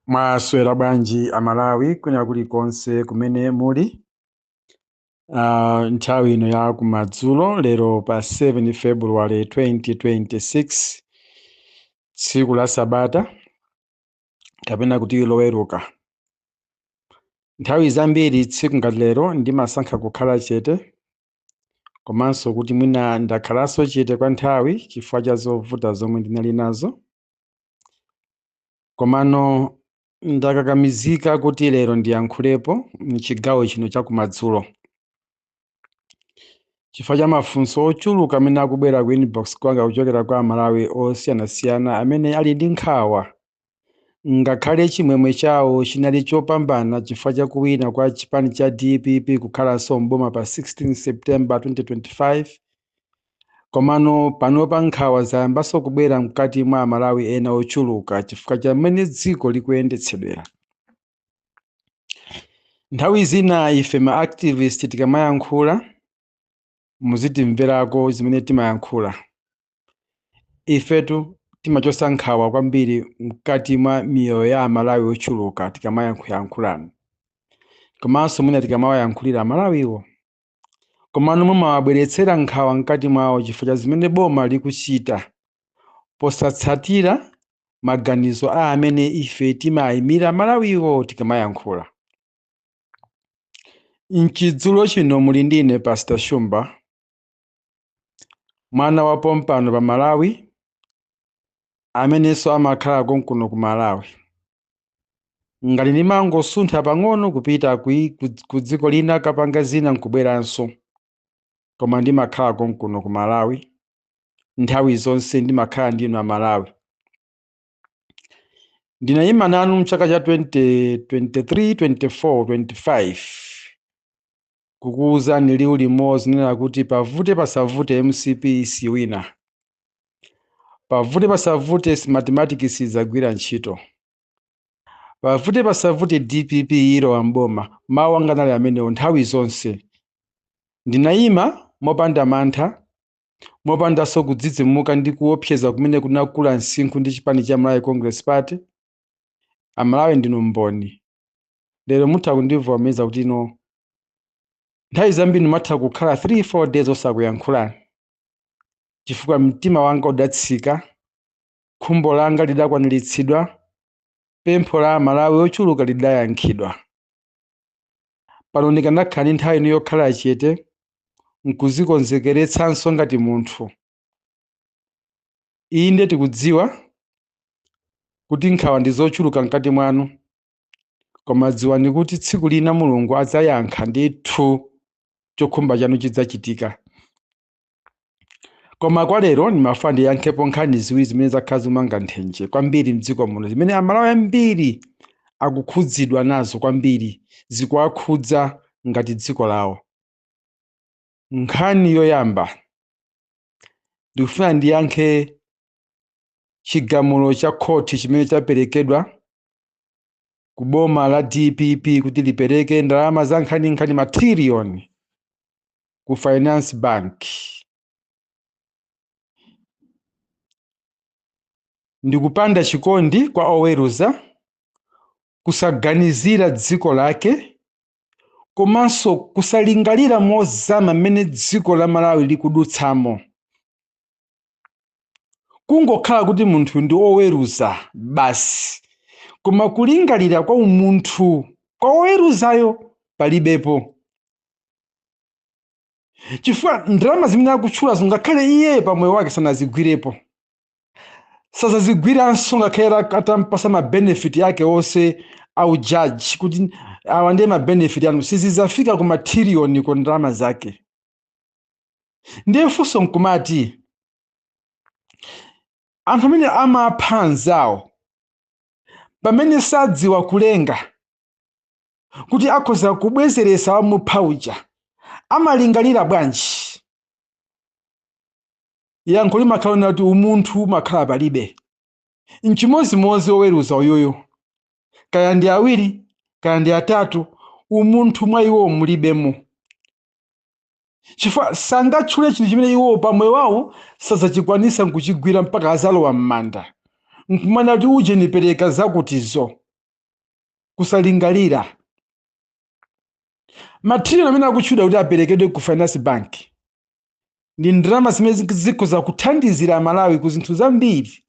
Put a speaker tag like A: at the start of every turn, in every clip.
A: Mwaswera bwanji Amalawi kwina kulikonse kumene muli? Nthawi ino ya kumadzulo lero pa 7 February 2026, tsiku la Sabata kapena kuti Loweruka. Nthawi zambiri tsiku ngati lero ndimasankha kukhala chete, komanso kuti mwina ndakhalanso chete kwa nthawi chifukwa cha zovuta zomwe ndinali nazo. Komano ndakakamizika kuti lero ndiyankhulepo mchigawo chino cha kumadzulo chifukwa cha mafunso ochuluka amene akubwera ku inbox kwanga kuchokera kwa Amalawi osiyanasiyana amene ali ndi nkhawa. Ngakhale chimwemwe chawo chinali chopambana chifukwa cha kuwina kwa chipani cha DPP kukhalanso mboma pa 16 September 2025, komano panopa nkhawa zayambanso kubwera mkati mwa Amalawi ena ochuluka chifukwa cha mmene dziko likuyendetsedwera. Nthawi zina ife ma activist tikamayankhula, muzitimverako zimene timayankhula. Ifetu timachosa nkhawa kwambiri mkati mwa miyoyo ya Amalawi ochuluka tikamayankhulayankhulana, komanso mwina tikamawayankhulira Amalawiwo, komano mumawabweretsera nkhawa mkati mwawo chifukwa cha zimene boma likuchita posatsatira maganizo a amene ife timayimira Amalawiwo tikamayankhula. Mchidzulo chino muli ndine Pastor Shumba, mwana wa pompano pa Malawi, amenenso amakhala konkuno ku Malawi. Ngati ndimangosuntha pang'ono kupita ku dziko lina kapanga zina nkubweranso, koma ndimakhala konkuno ku Malawi. Nthawi zonse ndimakhala ndinu Amalawi. Ndinayima nanu mchaka cha 2023, 24, 25 kukuwuzani liwu limodzi nena kuti pavute pasavute MCP siwina, pavute pasavute Smartmatic sidzagwira ntchito, pavute pasavute DPP ilowa mboma. Mawu anga anali amenewo nthawi zonse. Ndinayima mopanda mantha, mopandanso kudzidzimuka ndi kuopseza kumene kunakula msinkhu ndi chipani cha Malawi Congress Party. Amalawi ndinu mboni. Lero mutha kundivomereza kuti ino nthawi zambiri ndimatha kukhala 3 4 days osakuyankhulani chifukwa mtima wanga udatsika, khumbo langa lidakwaniritsidwa, pempho la Amalawi ochuluka lidayankhidwa. Pano ndikanakhala ndi nthawi ino yokhala chete nkuzikonzekeretsanso ngati munthu. Inde, tikudziwa kuti nkhawa ndi zochuluka mkati mwanu, koma dziwani kuti tsiku lina Mulungu adzayankha ndithu, chokhumba chanu chidzachitika. Koma kwa lero ndimafuna ndiyankhepo nkhani ziwiri zimene zakhala zimanga nthenje kwambiri mdziko muno, zimene Amalawi ambiri akukhudzidwa nazo kwambiri, zikuwakhudza ngati dziko lawo. Nkhani yoyamba, ndikufuna ndiyankhe chigamulo cha khoti chimene chaperekedwa ku boma la DPP kuti lipereke ndalama za nkhaninkhani, matriliyoni, ku Finance Bank. Ndikupanda chikondi kwa oweruza, kusaganizira dziko lake, komanso kusalingalira mozama mmene dziko la Malawi likudutsamo. Kungokhala kuti munthu ndi oweruza basi, koma kulingalira kwa umunthu kwa oweruzayo palibepo, chifukwa ndalama zimene akutchulazo ngakhale iye pamoyo wake sanazigwirepo, sazazigwiranso, ngakhale atampasa mabenefit ake onse au judge kuti awa ndiye mabenefit anu, sizizafika ku matriliyoni ku ndalama zake. Ndiye funso nkumati, anthu amene amapha anzawo pamene sadziwa kulenga kuti akhoza kubwezeresa wamupha uja, amalingalira bwanji? Yankho limakhala kuti umunthu umakhala palibe. Nchimozimozi oweruza uyuyu, kaya ndi awiri kaya ndi atatu, umunthu mwa iwo mulibemo, chifukwa sangatchule chinthu chimene iwo pamoyo wawo sazachikwanisa nkuchigwira mpaka azalowa m'manda, nkumana kuti uje nipereka zakutizo. Kusalingalira. Matrillion amene akutchedwa kuti aperekedwe ku Finance Bank ndi ndalama zimene zikhoza kuthandizira Malawi ku zinthu zambiri,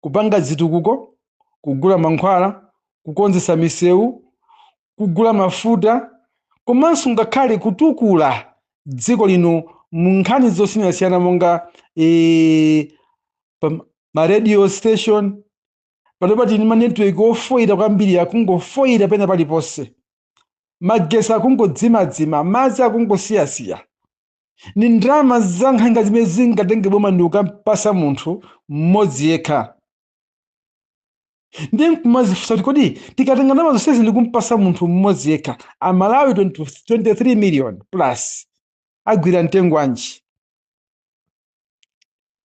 A: kupanga zitukuko, kugula mankhwala, kukonzesa misewu, kugula mafuta, komanso ngakhale kutukula dziko lino mu nkhani zosiyanasiyana monga ma radio station. Panopa tili ma network ofoira kwambiri, akungofoira pena paliponse, magesi akungodzimadzima, madzi akungosiyasiya. Ni ndalama za nkhanga zimene zingatenge boma ndi kukampasa munthu mmodzi yekha. Ndiye nkumazifunsa kuti kodi tikatenga ndalama zonsezi ndi kumpasa munthu mmodzi yekha, Amalawi 20 23 million plus agwira mtengo wanji?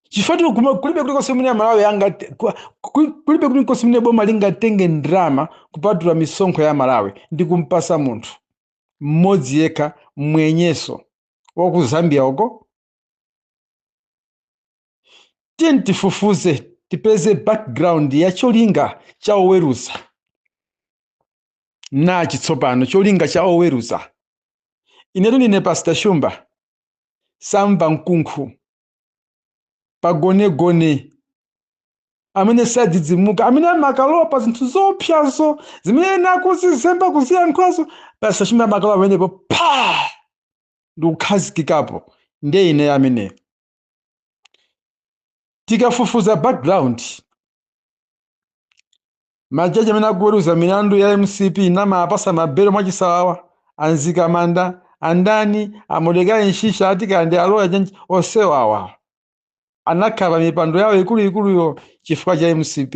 A: Chifukwa kulibe kulikonse kumene Amalawi kulibe kulikonse kumene boma lingatenge ndalama kupatula misonkho ya Malawi ndi kumpasa munthu mmodzi yekha, mwenyeso wa ku Zambia uko. Tiye tifufuze, tipeze background ya cholinga cha oweruza. Nachi tsopano cholinga cha oweruza. Inetu ndine Pastor Shumba, samva mkunkhu pagonegone, amene sadzidzimuka, amene amakalowa pa zinthu zopyazo zimene nakuzizemba kuziyankhulazo. Pastor Shumba amakalowa pamenepo pa ndikukhazikikapo. Ndiye ine ameneyo. Tikafufuza background, majaji amene akuweruza milandu ya MCP namapasa mabelo mwachisawawa, anzikamanda, andani, aMordekai Msisha, atikandi aloya chanji, onsewawa anakhala pa mipando yawo ikuluikuluyo chifukwa cha MCP.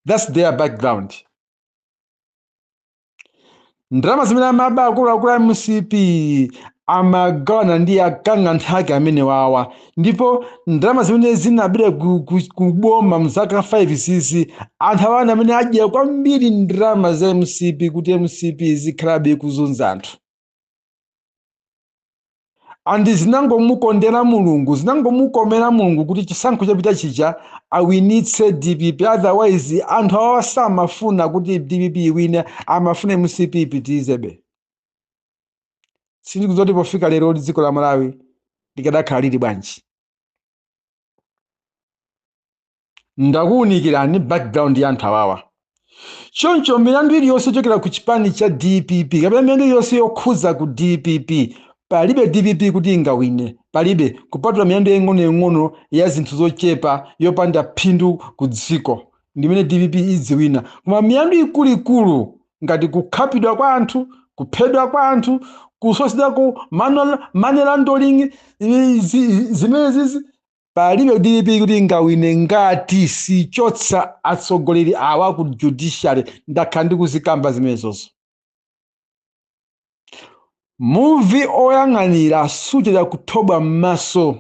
A: That's their background. Ndalama zimene amaba akuluakulu a MCP amagawana ndi akang'antha ake amene wawa, ndipo ndalama zimene zinabwera ku boma mzaka 5 zizi, anthu awana amene adya kwambiri ndalama za MCP kuti MCP zikhalabe kuzunza anthu. Andi zinangomukondera Mulungu, zinangomukomera Mulungu kuti chisankho chapita chija awinitse DPP. Otherwise anthu awawa samafuna kuti DPP iwine, amafuna MCP ipitirizebe. Sindikuzoti pofika lero dziko la Malawi likadakhala lili bwanji. Ndakuwunikirani background ya anthu awawa. Choncho milandu iliyonse yochokera ku chipani cha DPP kapena milandu iliyonse yokhuza ku DPP, palibe DPP kuti ingawine, palibe, kupatula milandu yaying'onoying'ono ya zinthu zochepa yopanda phindu ku dziko ndimene DPP idziwina. Koma milandu ikuluikulu ngati kukhapidwa kwa anthu, kuphedwa kwa anthu, kusosedwa ku money laundering, zimene zizi, palibe DPP kuti ingawine ngati sichotsa atsogoleri awa ku judiciary. Ndakhala ndikuzikamba zimenezozo. Muvi oyang'anira suchita kuthobwa m'maso.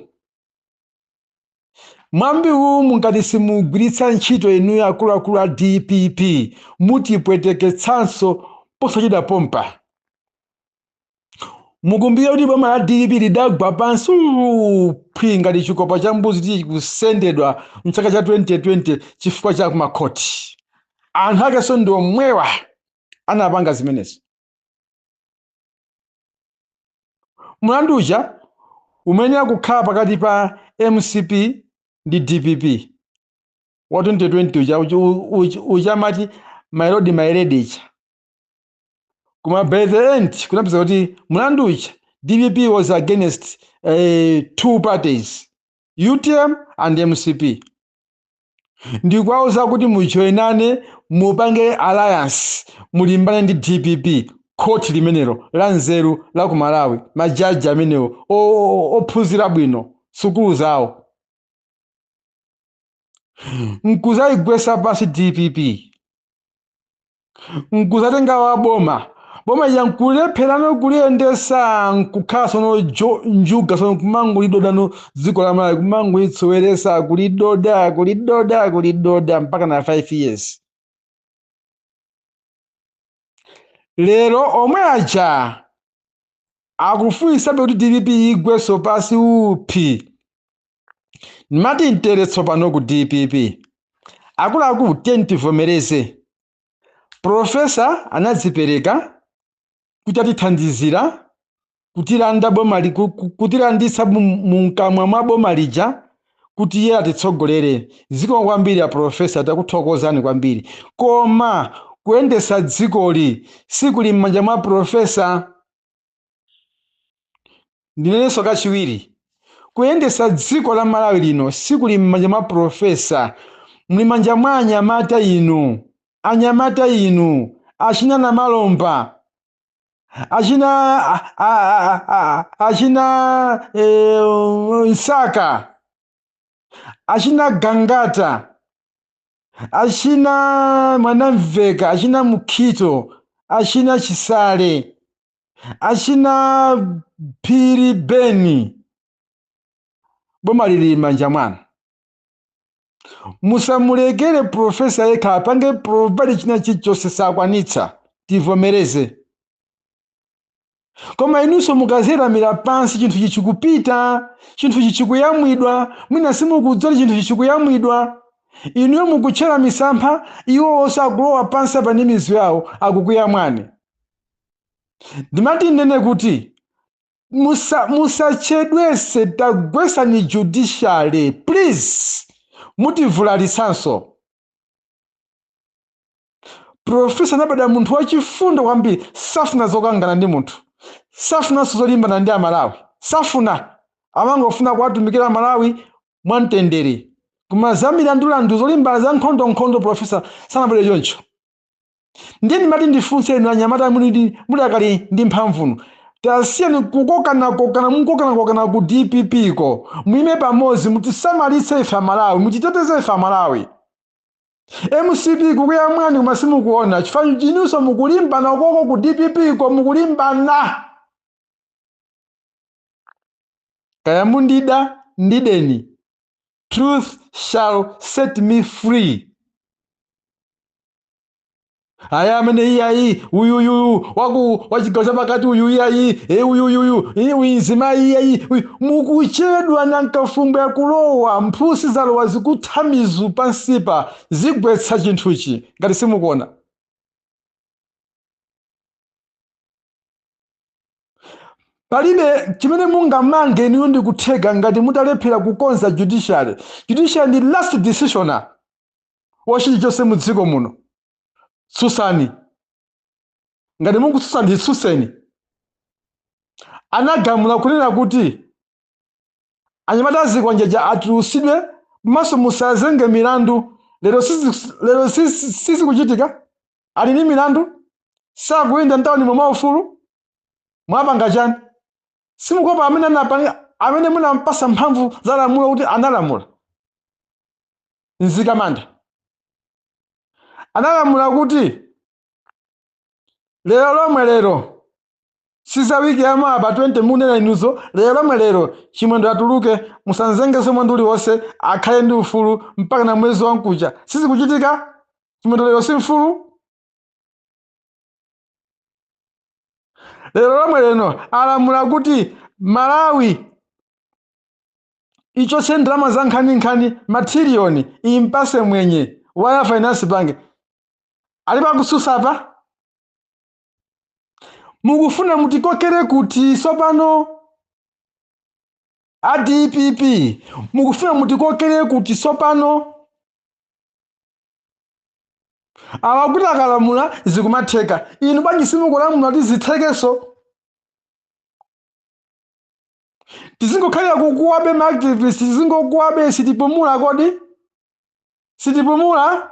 A: Mwambi uwu mungati simugwiritsa ntchito inuyo akuluakulu a DPP, mutipweteketsanso posachita pompa. Mukumbukire kuti boma la DPP lidagwa pansi phwi ngati chikopa cha mbuzi chili kusendedwa mchaka cha 2020 chifukwa cha kumakhoti. Anthu akenso ndi omwewa anapanga zimenezo. Mlandu uja umene akukhala pakati pa MCP ndi DPP wa 2020 uja, uja amati my lord my lady icha, koma by the end kunapeza kuti mlandu uja DPP was against two parties, UTM and MCP. Ndikuwauza kuti mujoinane, mupange alliance, mulimbane ndi DPP. Khoti limenelo la nzeru la ku Malawi, majaji amenewo ophunzira bwino sukulu zawo, nkuzayigwesa pasi DPP, nkuzatenga wa boma, boma ija nkulepherano kuliyendesa, nkukhala sono njuga sono kumangolidodano dziko la Malawi, kumangolitsoweresa, kulidoda, kulidoda, kulidoda mpaka na 5 years. Lero omwe aja akufunsabe kuti DPP igweso pasi uphi. Ndimati mtere tsopano ku DPP, akuluakulu, tiye tivomereze. Professor anadzipereka kuti atithandizira kutilanda boma kutilanditsa munkamwa mwa boma lija kuti iye atitsogolere. Zikomo kwambiri a professor, takuthokozani kwambiri. Koma kuyendesa dzikoli sikuli m'manja mwa professor. Ndinenenso kachiwiri, kuyendesa dziko la Malawi lino sikuli m'manja mwa professor, muli manja mwa anyamata inu, anyamata inu, achina Namalomba, achina Nsaka, achina Gangata, achina Mwanamveka, achina Mukhito, achina Chisale, achina Phiri Beni. Boma lili manja mwanu. Musamulekere professor yekha apange provide china chilichonse, sakwanitsa, tivomereze. Koma inunso mukazeramira pansi, chinthu chichikupita, chinthu chichikuyamwidwa. Mwina simukudziwa kuti chinthu chichikuyamwidwa. Inuyo mukutchera misampha, iwo onse akulowa pansi apa ndi mizu yawo, akukuyamwani. Ndimati ndinene kuti musachedwese, tagwesani judiciary please, mutivulalitsanso. Professor anabadwa munthu wachifundo kwambiri, safuna zokangana ndi munthu, safunanso zolimbana ndi Amalawi, safuna, amangofuna kuwatumikira Amalawi mwamtendere. Koma za milandulandu, zolimbana, za nkhondo, professor sanabadwe choncho. Ndiye ndimati ndifunse inu anyamata muli akali ndi mphamvuno, tasiyani kukokanakokana, mukokanakokana ku DPP ko, muime pamodzi, mutisamalitse ife Amalawi, mutiteteze ife Amalawi. MCP kukuyamwani koma simukuona, chifukwa chinunso mukulimbana koko ku DPP ko, mukulimbana. Kaya mundida, ndideni, truth shall set me free. Aya amene iyayi, uyuyuyu waku wachigawo chapakati uyu iyayi, uyuyuyu uyu iyayi uyu. Mukuchedwa, nankafumbwe akulowa, mphusi zalowa, zikutha mizu pansipa, zigwetsa chinthuchi ngati simukuona. Palibe chimene mungamange inuyo ndi kutheka ngati mutalephera kukonza judiciary. Judiciary ndi last decisioner wa chilichonse mu dziko muno. Tsusani ngati mukutsutsa, nditsutseni. Anagamula kunena kuti anyamata azikwanjaja atulusidwe komanso musazenge milandu. Lero sizikuchitika, ali ndi milandu, sakuyenda mtawuni momwe ufulu. Mwapanga chani? Simukuopa amene anapanga, amene munampasa mphamvu za lamulo kuti analamula? Mzikamanda analamula kuti lero lomwe, lero siza wiki yamawa pa 20 munena inuzo, lero lomwe lero Chimwendo atuluke, musanzengeso mlandu uliwonse, akhale ndi ufulu mpaka na mwezi wankucha. Sizikuchitika. Chimwendo lero si mfulu? Lero lomwe leno alamula kuti Malawi ichotse ndalama za nkhaninkhani, matiliyoni, impase mwenye waya Finance Bank. Ali pakususa pa mukufuna mutikokere kuti sopano a DPP, mukufuna mutikokere kuti sopano? Awa kuti akalamula zikumatheka, inu bwanji simukulamula kuti zithekenso? Tizingokhalira kukuwabe ma activist, tizingokuwabe, sitipumula kodi? Sitipumula,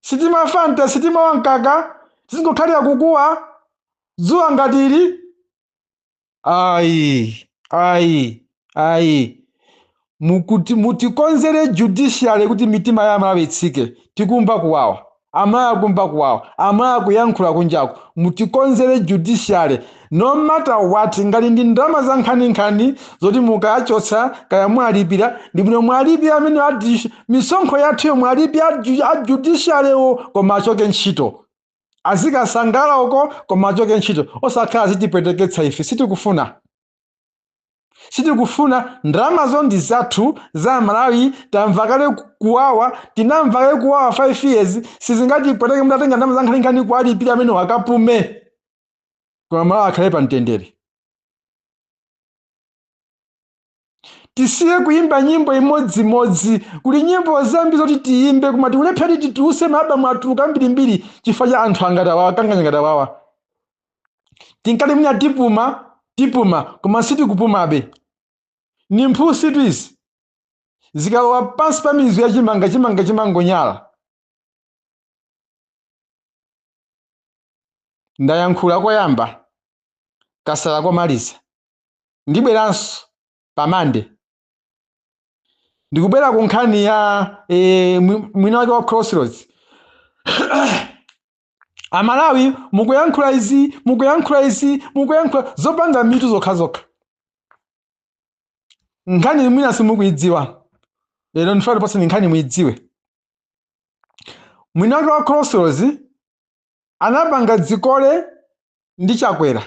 A: sitimafanta, sitima mkaka, tizingokhalira kukuwa dzuwa ngati ili? Ayi, ayi, ayi. Mukuti mutikonzere judiciary kuti mitima ya Amalawi itsike. Tikumva kuwawa, Amalawi akumva kuwawa, Amalawi akuyankhula kunjaku. Mutikonzere judiciary no matter what. Ngati ndi ndalama za nkhaninkhani zoti mukachotsa, kaya mwalipira, ndi bwino mwalipira amene misonkho yathuyo, mwalipira a judiciarywo, koma achoke ntchito, azikasangala uko, koma achoke ntchito, osakhala azitipweteketsa ife, sitikufuna. Sitikufuna ndalamazo, ndi zathu za Malawi. Tamva kale kuwawa, tinamva kale kuwawa 5 years. Sizingatipweteke mutatenga ndalama za nkhaninkhani kuwalipira amene wakapume, koma Malawi akhale pa mtendere. Tisiye kuyimba nyimbo imodzimodzi. Kuli nyimbo zambiri zoti tiyimbe, koma tikulephera kuti tituluse maabamu atuluka ambirimbiri chifukwa cha anthu angati awawa, kanganya ngati awawa. Tinkati mwina tipuma, tipuma, koma sitikupumabe. Ni mphusi tu izi, zikalowa pansi pa mizu ya chimanga, chimanga chimangonyala. Ndayankhula koyamba, kasala komaliza. Ndibweranso pamande, ndikubwera ku nkhani ya mwina wake wa Crossroads. Amalawi, mukuyankhula izi, mukuyankhula izi, mukuyankhula zopanda mitu zokhazokha. Nkhani mwina simukuidziwa. Lero ndifuna ndipaseni nkhani muidziwe. Mwina wake wa Crossroads anapanga dzikole ndi Chakwera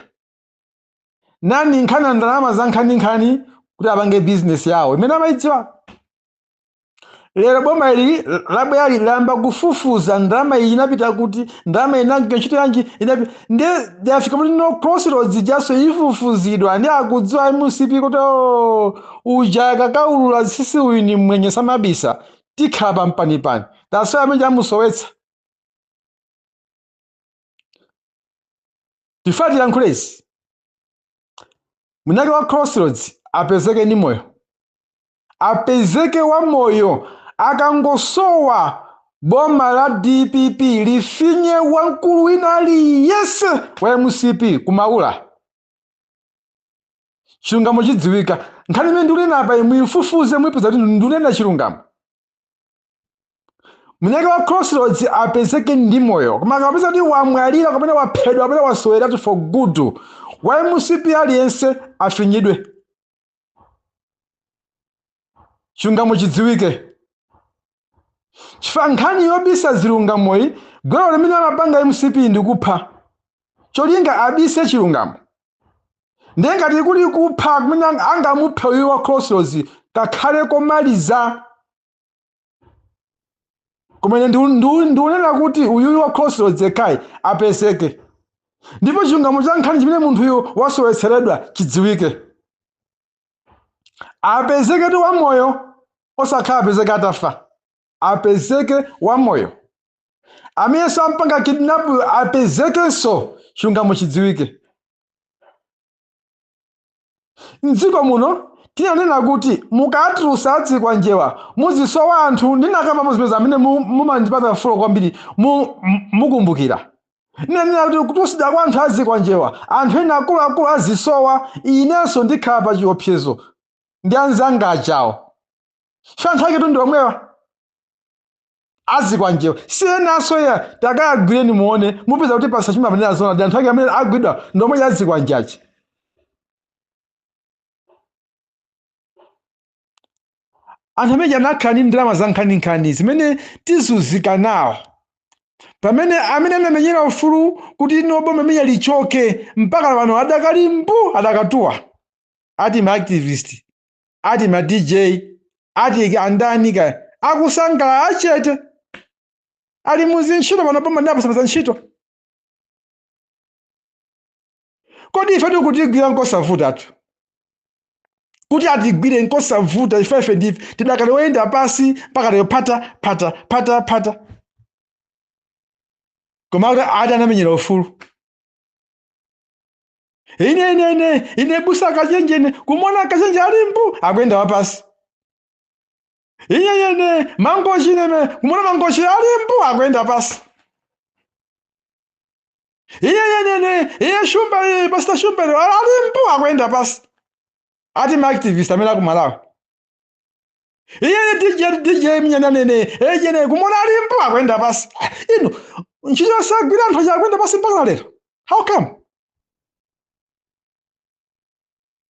A: nani nkhani ndalama za nkhaninkhani kuti apange bizinesi yawo imene amayidziwa. Lero boma ili labwera layamba kufufuza ndalama iyi inapita kuti, ndalama inagwira ntchito yanji, ndiye yafika kuti no Crossroads jaso ifufuzidwa. Ndi akudziwa MCP kuti, oh, uja kakaulula sisi, uyu ni mwenye samabisa, tikhala pampanipani. Taso amene amusowetsa. Tifati tiyankhule, mwinake wa Crossroads apezeke ndi moyo, apezeke wa moyo. Akangosowa, boma la DPP lifinye wamkulu wina aliyense wa MCP kumaula, chilungamo chidziwika. Nkhani imene ndikunena apa muifufuze, muipeza kuti ndikunena chilungamo. Mwinake wa Crossroads apezeke ndi moyo, koma akapeza kuti wamwalira kapena waphedwa kapena wasoweratu for good, wa MCP aliyense afinyidwe, chilungamo chidziwike. Chifukwa nkhani yobisa zilungamoyi, gwero limene amapanga MCP ndikupha, cholinga abise chilungamo. Ndiye ngati kuli kupha kumene angamuphe uyu wa Crossroads, kakhale komaliza kumene ndikunena kuti uyuyu wa Crossroads ekhayi apezeke, ndipo chilungamo cha nkhani chimene munthuyu wasowetseredwa chidziwike. Apezeke tu wamoyo, osakhala apezeke atafa, apezeke wamoyo. Amenenso ampanga kidnap apezekenso, chilungamo chidziwike. Mdziko muno tinanena kuti mukatulusa adzikwanjewa muzisowa anthu. Ndinakambapo zimene amene mumandipatsa follow kwambiri mukumbukira. Ndinanena kuti kutulusidwa kwa anthu azikwanjewa, anthu ena akuluakulu azisowa, inenso ndikhala pa chiopsezo ndi anzanga ajawo. Chifukwa anthu ake ndi omwewa azikwanjewa, si enanso ya. Takayagwireni muone, mupeza kuti pasachima panena zona ndi anthu ake amene agwidwa ndi omwe azikwanjachi. Anthu amene anakhala ndi ndalama za nkhaninkhani zimene tizunzika nawo, pamene amene anamenyera ufulu kuti ino boma imene lichoke mpaka pano adakali mbu, adakatuwa. Ati ma activist, ati ma DJ, ati andani ka akusangalala achete ali muzintchito pano, boma ndinapasapasa ntchito. Kodi ife tikutigwira nkosavutatu, kuti atigwire nkosavuta. Ife ndife tidakali woyenda pasi mpaka lero, phata phata phata phata. Koma kuti ati anamenyera ufulu, ine ine ine ine busa Kachenje, ine kumona Kachenje ali mbu akuyenda wapasi. Ine ine Mangochi, ine kumona Mangochi ali mbu akuyenda pasi. Iye ine ine iye Shumba, iye Pastor Shumba ali mbu akuyenda pasi. Ati ma activist amene akumalawi, iye DJ, DJ mnyananene ejene kumona ali mbu akuyenda pasi. Ino ntchito sagwira, anthu aja akuyenda pasi mpaka lero. How come?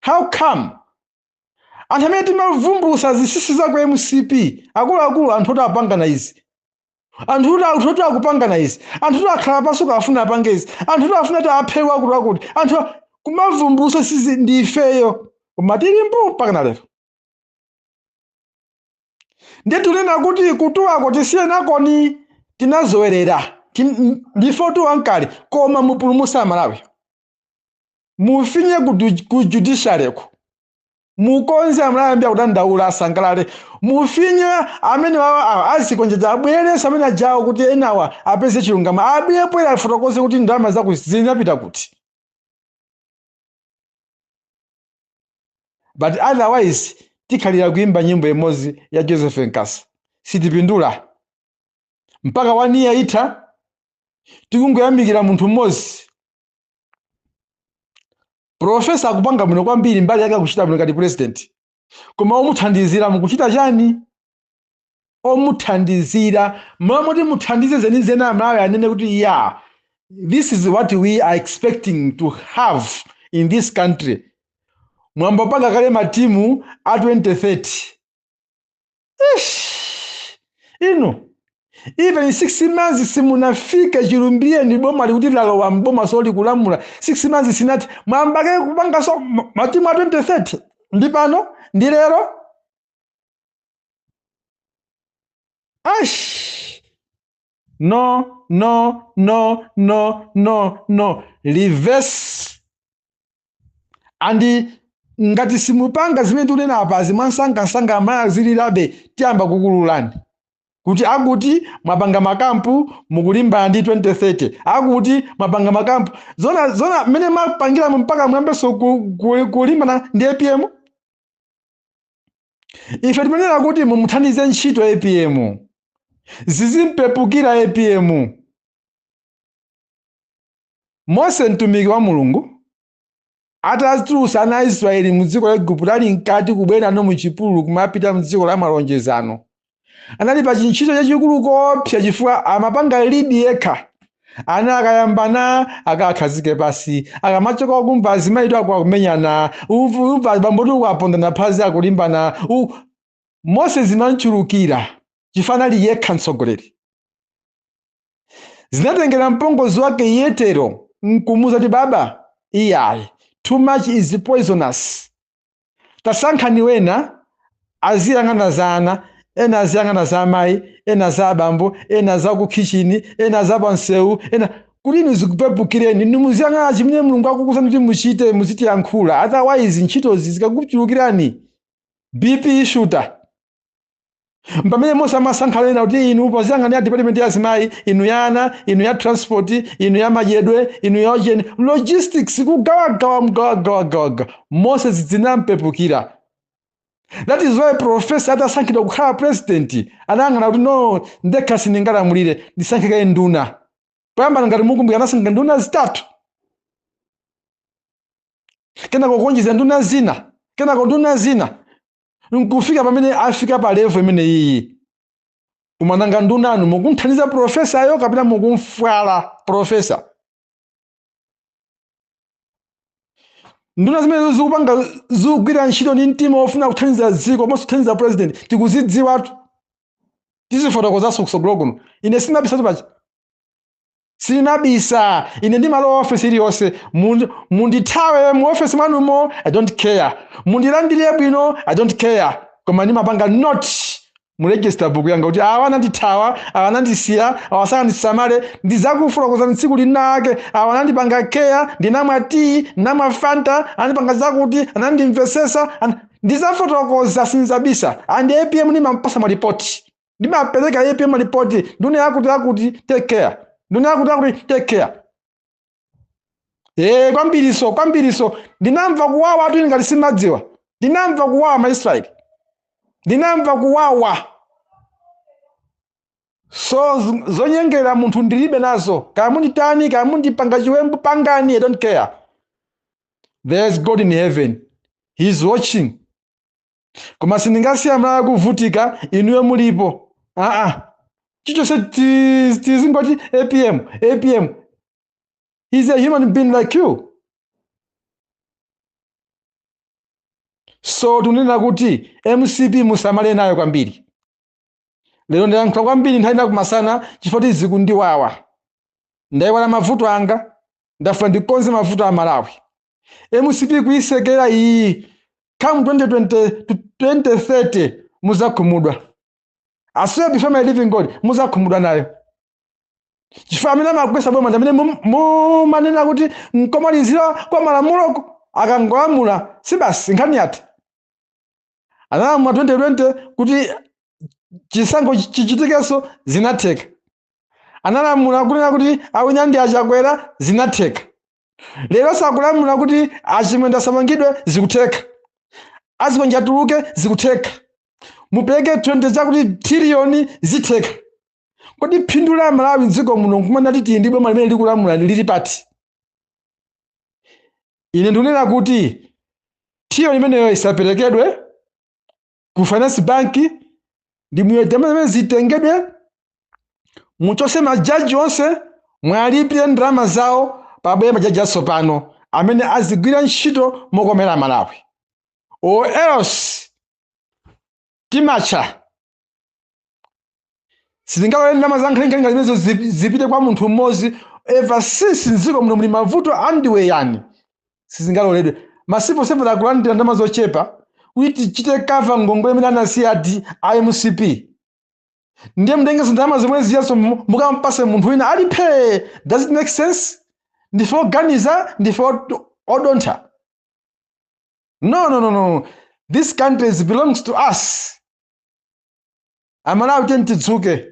A: How come anthu amene timavumbulutsa zinsinsi za ku MCP, akuluakulu, anthu oti apangana izi, anthu oti akupangana izi, anthu oti akhala pansi afuna apange izi, anthu oti afuna kuti aphe wakuti wakuti, anthu kumavumbulutsa sizi ndi ifeyo. Koma tili mbu mpaka na lero. Ndiye tunena kuti kutuwako tisiye nakoni, tinazowerera. Ndife otuwa nkale, koma mupulumutse Amalawi. Mufinye ku judiciary ku. Mukonze Amalawi ambi akudandaula asangalale. Mufinye amene wawa awa azikonjeza abwerese amene ajawo kuti enawa apeze chilungamo. Abwere poyera afotokoze kuti ndalama zaku zinapita kuti. But otherwise tikhalira kuimba nyimbo imodzi ya Joseph Nkasa. Sitipindula. Mpaka 1 year itha tikungoyamikira munthu mmodzi. Profesa akupanga bwino kwambiri mbali yake akuchita bwino ngati president. Koma omuthandizira mukuchita chani? Omuthandizira momwe muthandize zenizeni Amalawi anene kuti yeah, this is what we are expecting to have in this country. Mwambopanga kale matimu a 2030. Ish! Inu even 6 months simunafike chilumbire ndi boma likuti lalowa mboma so likulamula 6 months sinati mwambake kupangaso matimu a 2030 ndi pano ndi lero. Ash! No, no, no, no, no, no. Reverse. And ngati simupanga zimene tikunena apazi mwansangasanga amazilirabe tiyamba kukululani. Kuti akuti mwapanga makampu mukulimbana ndi 2030. Akuti mwapanga makampu. Zona, zona mmene mwapangira mpaka mwambenso kulimbana ndi APM. Ife timanena kuti mumuthandize ntchito APM. Zizimpepukira APM. Mose mtumiki wa Mulungu atatulutsa ana a Israeli mu dziko la Igupto ali mkati kubwera no mu chipululu kumapita mu dziko la malonjezano. Anali pa chintchito chachikulu koopsa chifukwa amapanga lead yekha. Ana akayambana akakhazike pasi, akamachoka kumva azimayi akumenyana, umva abambo akupondana phazi akulimbana. Mose zinamchulukira chifukwa anali yekha mtsogoleri. Zinatengera mpongozi wake Yetero nkumuza kuti baba, iyayi, too much is poisonous. Tasankhani wena aziyang'ana za ana, ena aziyang'ana za amayi, ena za abambo, ena za ku kitchen, ena za pansewu, ena kuti inu zikupepukireni, inu muziyang'ana chimene Mulungu akukuuzani kuti muchite, muzitiyankhula. Otherwise ntchitozi zikakuchulukirani, BP ishuta. Pamene Mose amasankha ena kuti inu poziyang'anira department ya azimayi, inu ya ana, inu ya transport, inu ya madyedwe, inu ya ujeni, logistics, kugawagawa, mgawagawagawaga. Mose zinampepukira. That is why professor atasankhidwa kukhala president anayang'ana kuti no, ndekha sindingalamulire, ndisankhe kaye nduna. Poyamba ngati mukumbukira anasankha nduna zitatu, kenako kuonjeza nduna zina, kenako nduna zina, nkufika pamene afika pa level imene iyi. Kumananga ndunanu mukumthandiza professor yo kapena mukumfwala professor? Nduna zimene zikupanga zikugwira ntchito ndi mtima wofuna kuthandiza dziko komanso kuthandiza president tikuzidziwatu, tizifotokozanso kutsogolo kuno. Ine sinabisatu paja, sinabisa. Ine ndimalowa office iliyonse, mundithawe mu office mwanumo, I don't care, mundilandire bwino, I don't care, koma ndimapanga note mu register book yanga kuti awa anandithawa, awa anandisiya, awa sanandisamale, ndizakufotokozani tsiku linake, awa anandipanga care, ndinamwa tea, ndinamwa Fanta, anandipanga zakuti, anandimvesesa, ndizafotokoza, sinzabisa. And APM ndimampasa maripoti, ndimapereka APM maripoti, nduna yakuti yakuti take care, nduna yakuti yakuti take care. Kwambiriso, kwambiriso ndinamva kuwawa atu ngati simadziwa, ndinamva kuwawa maIsraeli, ndinamva kuwawa. So zonyengera munthu ndilibe nazo, kaya munditani, kaya mundipanga chiwembu, pangani, I don't care. There is God in heaven, he is watching. Koma sindingasiya mlaya kuvutika inuyo mulipo. Chichonse tizingoti APM, APM. He's a human being like you. So tunena kuti MCP musamale nayo kwambiri. Lero ndayankhula kwambiri nthawi ina kumasana chifukwa zikundiwawa. Ndayiwala mavuto anga, ndafuna ndikonze mavuto a Malawi. MCP kuisekera iyi. Come 2020 to 2030 muzakhumudwa. I swear before my living God, muzakhumudwa nayo, chifukwa amene amagwesa boma ndi amene mumanena kuti nkomalizira kwa malamuloko. Akangolamula si basi, nkhani yatha. Analamula 2020 kuti chisankho chichitikenso, zinatheka. Analamula kunena kuti awina ndi Achakwera, zinatheka. Lero sakulamula kuti Achimwendo asamangidwe, zikutheka. Azikwanje atuluke, zikutheka. Mupereke 20 chakuti triliyoni, zitheka. Kodi phindu la Malawi mdziko muno nkumana titi ndi boma limene likulamula lili pati? Ine ndikunena kuti triliyoni imeneyo isaperekedwe ku Finance Bank, ndi muyedamene zitengedwe, muchose majaji onse, mwalipire ndalama zawo, pabwere majaji atsopano amene azigwira ntchito mokomera Malawi, or else timatcha. Sitingalole ndalama za nkhaninkhani zimenezo zipite kwa munthu mmodzi. Ever since mdziko muno muli mavuto andiweyani, sizingaloledwe. Ma civil servant akulandira ndalama zochepa kuti tichite cover ngongole imene anasiya ati iMCP. Ndiye mtengeso ndalama zomwe ziyaso mukampase munthu wina aliphe. Does it make sense? Ndife oganiza, ndife odontha. No, no, no, no, this country belongs to us. Amalawi, tiyeni tidzuke,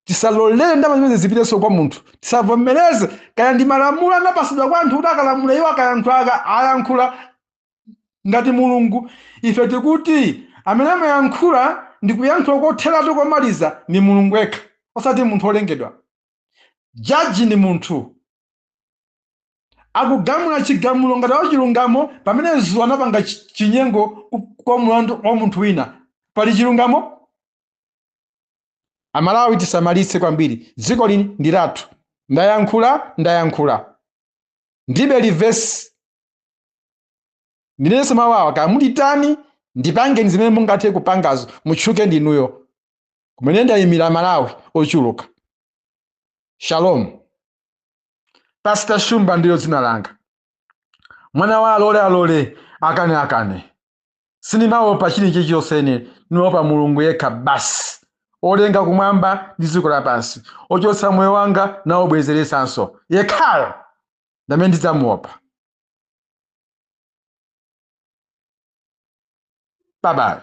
A: tisalolere ndalama zimene zipitenso kwa munthu, tisavomereze. Kaya ndi malamulo anapasidwa kwa anthu kuti akalamula iwo, akayankhula, ayankhula ngati Mulungu. Ife tikuti amene amayankhula ndi kuyankhula kotheratu komaliza ni Mulungu yekha, osati munthu olengedwa. Jaji ni munthu akugamula chigamulo ngati wachilungamo, pamene zuwa anapanga chinyengo kwa mulandu wa munthu wina. Pali chilungamo? Amalawi, tisamalitse kwambiri, dziko lini ndi lathu. Ndayankhula, ndayankhula, ndilibe reverse. Ndinenso mawawa kaya mulitani, ndipangeni zimene mungathe kupangazo, mutchuke ndinuyo. Kumene ndayimira Malawi ochuluka. Shalom. Pastor Shumba ndilo dzina langa, mwana wa alole alole, akane akane. Sindimaopa chilichonse ine, ndimaopa Mulungu yekha basi, olenga kumwamba ndi dziko lapansi, ochotsa moyo wanga nawobwezeresanso. Yekhayo ndamene ndidzamuopa. Bye bye.